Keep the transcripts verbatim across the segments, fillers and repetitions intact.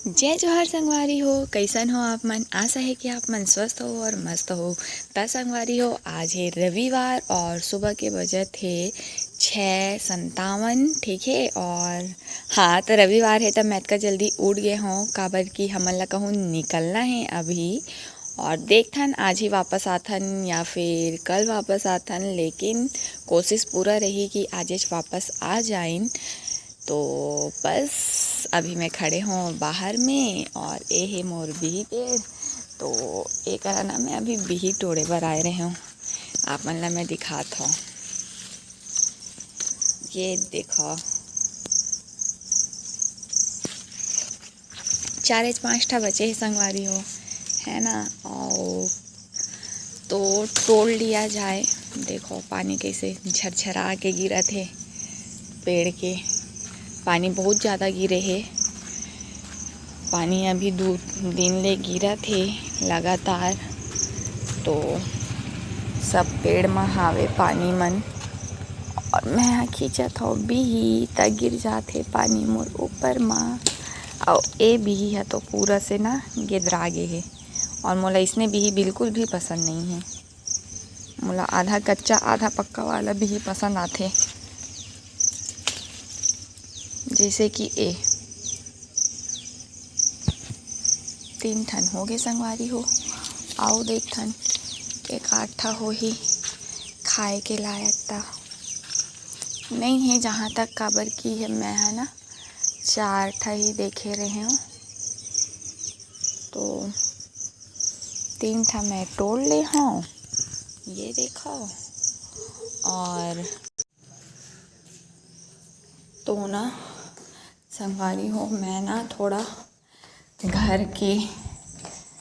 जय जोहार संगवारी हो, कइसन हो आप मन? आशा हे कि आप मन स्वस्थ हो और मस्त हो। त संगवारी हो, आज हे रविवार और सुबह के बजत हे छः संतावन, ठीक हे। और हाँ, त रविवार हे त मैं अतका जल्दी उठ गे हों, काबर कि हमन ला कहूँ निकलना हे अभी। और देखथन आज ही वापस आथन या फिर कल वापस आथन, लेकिन कोशिश पूरा रही कि आजेच वापस आ जाइन। तो बस अभी मैं खड़े हों बाहर में और ए हे मोर बिही पेड़। तो एकरा ना मैं अभी बिही टोड़े बर आए रहे हों, आप मन ला मैं दिखात हों। ये देखो, चार पाँच ठा बचे हे संगवारी हो, है ना? और तो टोड़ लिया जाए। देखो पानी कैसे झरझरा के गिरत हे पेड़ के, पानी बहुत ज़्यादा गिरे हे। पानी अभी दू दिन ले गिरत हे लगातार, तो सब पेड़ म हावे पानी मन। और मैं ह खींचत हव बिही, त गिर जात हे पानी मोर ऊपर म। अउ ए बिही ह तो पूरा से ना गेदरा गे हे, और मोला इसने बिही बिल्कुल भी पसंद नहीं है। मोला आधा कच्चा आधा पक्का वाला बिही पसंद आथे, जैसे कि ए। तीन ठन हो गे संगवारी हो, आओ देखथन एक आठ ठा होही खाए के लायक। त नहीं है जहाँ तक, काबर की है मैं है ना चार ठा ही देखे रहे हूँ, तो तीन ठा मैं टोड़ ले हूँ, ये देखो। और तो ना संगवारी हो, मैं ना थोड़ा घर के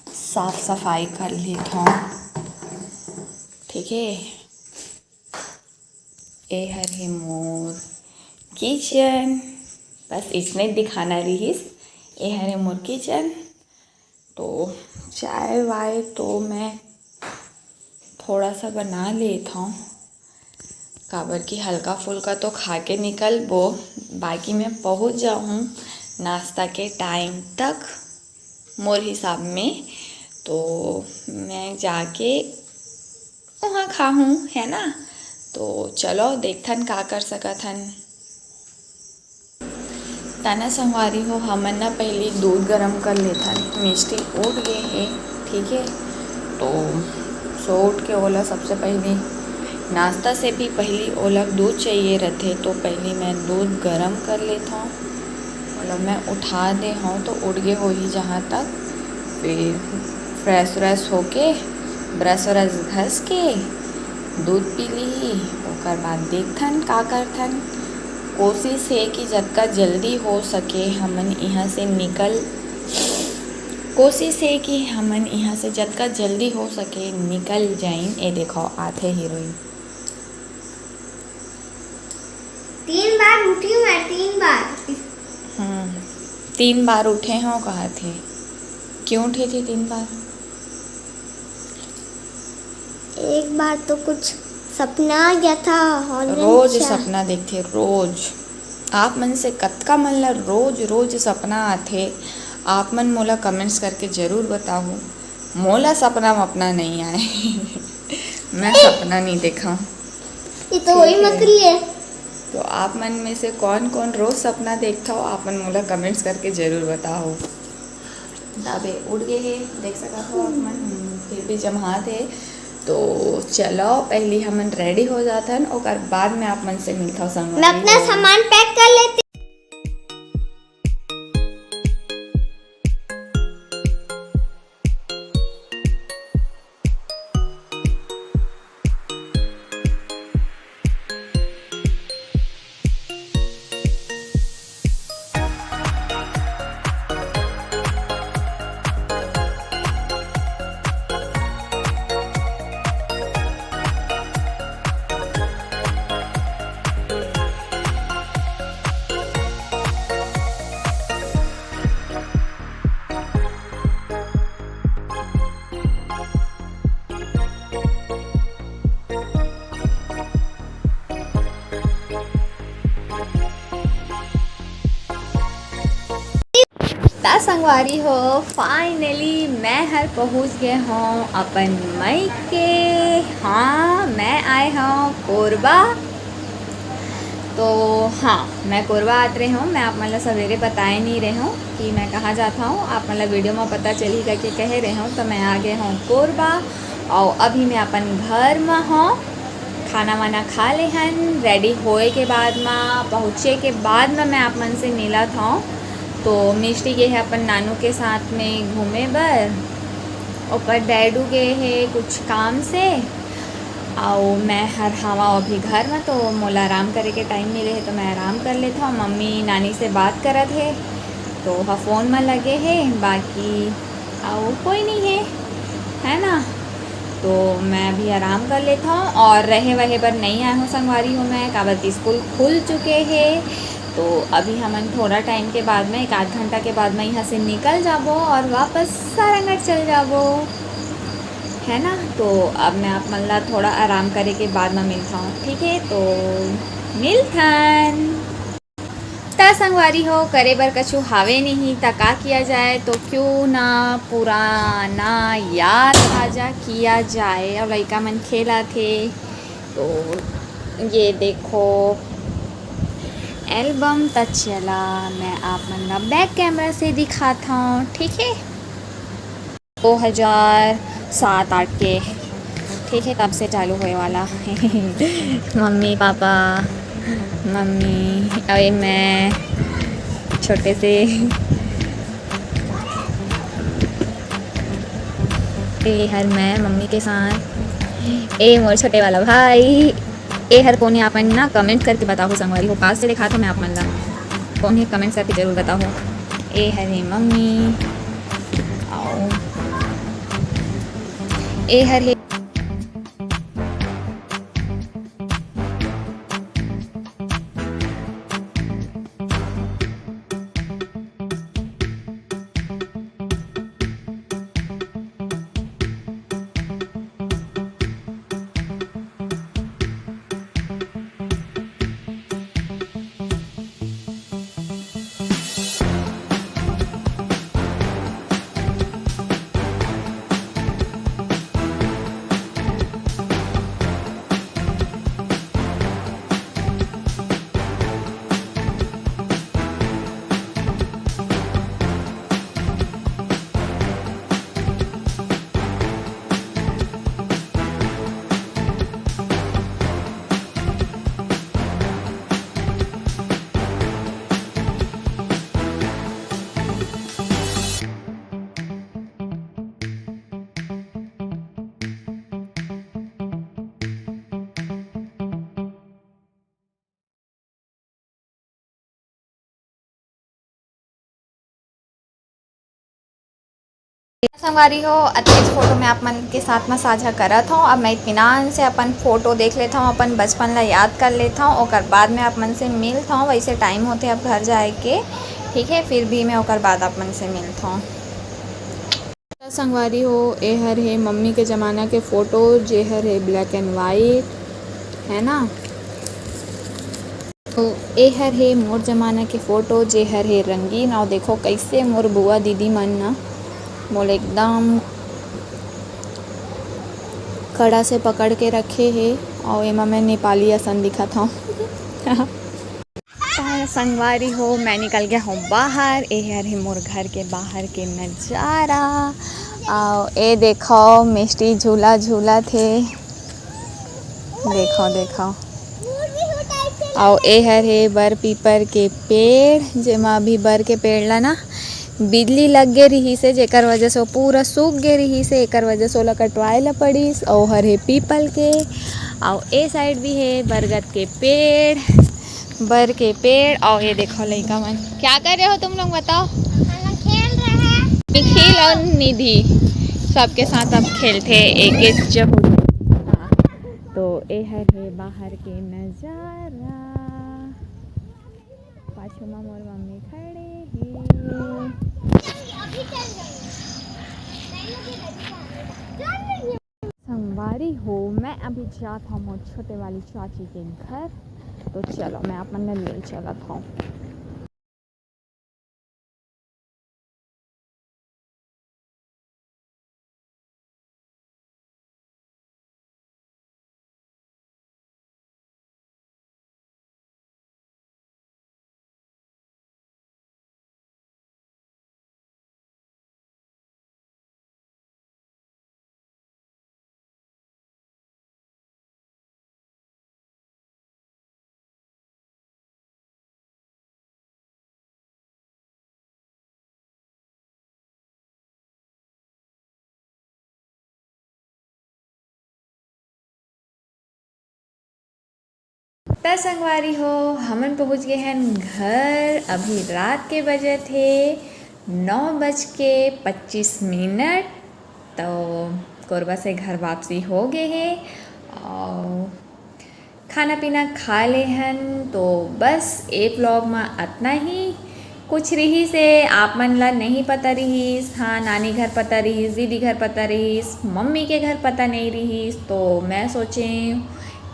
साफ सफाई कर लेत हूँ, ठीक है। ए हर हे मोर किचन, बस इसने दिखाना रहिस। ए हर हे मोर किचन। तो चाय वाय तो मैं थोड़ा सा बना लेत हूँ, काबर कि हल्का फुल्का तो खा के निकलबो, बाकी मैं पहुँच जाऊँ नाश्ता के टाइम तक मोर हिसाब में। तो मैं जाके वहाँ खाहूँ, है ना? तो चलो देखथन का कर सकत हन। तना संगवारी हो, हमन ना पहली दूध गरम कर लेथन। मिष्टी उठ गे हे, ठीक है, तो सो उठ के ओला सबसे पहली नाश्ता से भी पहली ओला दूध चाहिए रहते, तो पहली मैं दूध गरम कर लेता हूँ। ओला मैं उठा दे हूँ तो उठ गे होही जहाँ तक। फिर फ्रेश व्रेश होके, ब्रश व्रश घस के दूध पी लीही। ओकर बाद देखथन का करथन। कोशिश हे कि जतका जल्दी हो सके हमन इहाँ से निकल, कोशिश हे कि हमन इहाँ से जतका जल्दी हो सके निकल जाइन। ए देखो, आथे हीरोइन। तीन बार उठी मैं, तीन बार। हम्म, तीन बार उठे हो, कहा थे। क्यों उठे थे तीन बार? एक बार तो कुछ सपना आ गया था, और मैंने रोज क्या? सपना देखते, रोज। आप मन से कतका मन ला रोज, रोज सपना आथे, आप मन मोला कमेंट्स करके जरूर बताहू। मोला सपना वपना नहीं आए। मैं सपना नहीं देखा। ये तो वही ठीक है। मकड़ी है। तो आप मन में से कौन कौन रोज सपना देखता हो, आप मन मोला कमेंट्स करके जरूर बताओ। अबे उठ गए हे, देख सकत हो आप मन, हम्म, फिर भी जम्हात हे। तो चलो, पहली हमन रेडी हो जाथन, ओकर बाद में आप मन से मिलथव संगवारी मैं अपना हो। सामान पैक कर लेती। त संगवारी हो, finally मैं हर पहुँच गए हूँ अपन मइके। हाँ, मैं आए हूँ कोरबा। तो हाँ, मैं कोरबा आत रहे हूँ। मैं आप मन ला सवेरे बताए नहीं रहे हूँ कि मैं कहाँ जाता हूँ। आप मन ला video में पता चली करके कहे रहे हूँ। तो मैं आ गए हूँ कोरबा, और अभी मैं अपन घर में हूँ। खाना वाना खा ले हन, ready होए के बाद मा, पहुँचे के बाद मा मैं आप मन से मिलत हूँ। तो मिष्टी गे हे अपन नानू के साथ में घूमे बर, ओकर डैडू गे हे कुछ काम से, अउ मैं हर हवा अभी घर में, तो मोला आराम करे के time मिले हे, तो मैं आराम कर लेत हूँ। मम्मी नानी से बात करत हे, तो ओहा phone में लगे हे, बाकी अउ कोई नहीं है, है ना? तो मैं अभी आराम कर लेता हूँ और रहे वहे बर नहीं आया हूँ संगवारी हो मैं, काबर कि स्कूल खुल चुके हैं। तो अभी हमन थोड़ा time के बाद में, एक आध घंटा के बाद में यहाँ से निकल जाबो और वापस सारंगढ़ चल जाबो, है ना? तो अब मैं आप मन ला थोड़ा आराम करे के बाद में मिलता हूँ, ठीक है? तो मिलथन। त संगवारी हो, करे बर कछु हावे नहीं, त का किया जाए, तो क्यों ना पुराना याद ताजा किया जाए। और लइका मन खेलत हे, तो ये देखो album। त चला, मैं आप मन ला back camera से दिखात हूँ, ठीक है? दो हज़ार सात आठ के, ठीक है, तब से चालू होए वाला। मम्मी पापा, मम्मी, अरे मैं छोटे से, ये हर मैं मम्मी के साथ, ए मोर छोटे वाला भाई, ए हर कोन हे, आप मन ना comment करके बताओ संगवारी हो, पास से दिखात हूँ मैं आप मन ला, कोन हे comment करके जरूर बताओ। ए हर हे मम्मी, अउ ए हर हे। संगवारी हो, अतेच फोटो मैं आप मन के साथ में साझा करत हूँ। अब मैं इत्मीनान से अपन फोटो देख लेता हूँ, अपन बचपन ला याद कर लेता हूँ, ओकर बाद मैं आप मन से मिलता हूँ। वैसे टाइम होते अब घर जाए के, ठीक है, फिर भी मैं ओकर बाद आप मन से मिलता हूँ। संगवारी हो, ए हर हे मम्मी के जमाना के फोटो, जे हर हे black and white, है ना। तो ए हर हे मोर जमाना के फोटो, जे हर हे रंगीन। अउ देखो कैसे मोर बुआ दीदी मन ना मोला एकदम कड़ा से पकड़ के रखे हे, अउ एमा मैं नेपाली असन दिखत हूँ। संगवारी हो, मैं निकल गया हूँ बाहर। ए हर हे मोर घर के बाहर के नजारा। अउ ए देखो, मिष्टी झूला झूलत हे। देखो, देखो। अउ ए हर हे बर पीपर के पेड़, जेमा अभी बर के पेड़ ला ना बिजली लग गे रिहिस हे, जेकर वजह से वो पूरा सूख गे रिहिस हे, एकर वजह से ओला कटवाए ला पड़िस। अउ हर हे पीपल के, अउ ए side भी हे बरगद के पेड़, बर के पेड़। अउ ये देखो लइका मन, क्या कर रहे हो तुम लोग, बताओ? हम लोग खेल रहे हैं। निखिल और निधि सबके साथ अब खेलते एक एक जगह। तो ए हर हे बाहर के नजारा। पाछू मा मोर मम्मी खड़े हे। संगवारी हो, मैं अभी जात हूँ मोर छोटे वाली चाची के घर। तो चलो, मैं आप मन ला ले चलत हूँ। त संगवारी हो, हमन पहुँच गए हन घर। अभी रात के बजत हे नौ बज के पच्चीस मिनट। तो कोरबा से घर वापसी हो गए हे और खाना पीना खा ले हन। तो बस ए व्लॉग में अतना ही। कुछ रिहिस हे आप मन ला नहीं पता रिहिस, हाँ, नानी घर पता रिहिस, दीदी घर पता रिहिस, मम्मी के घर पता नहीं रिहिस। तो मैं सोचे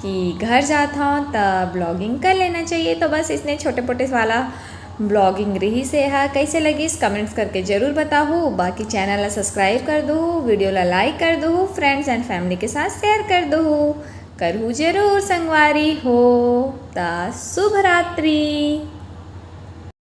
कि घर जात हौं त व्लॉगिंग कर लेना चाहिए। तो बस इसने छोटे पोटे वाला व्लॉगिंग रिहिस हे। हा, कैसे लगिस कमेंट्स करके जरूर बताहू। बाकी चैनल ला सब्सक्राइब कर दू, वीडियो ला लाइक कर दू, फ्रेंड्स एंड फैमिली के साथ शेयर कर दू। करहू जरूर संगवारी हो। त शुभ रात्रि।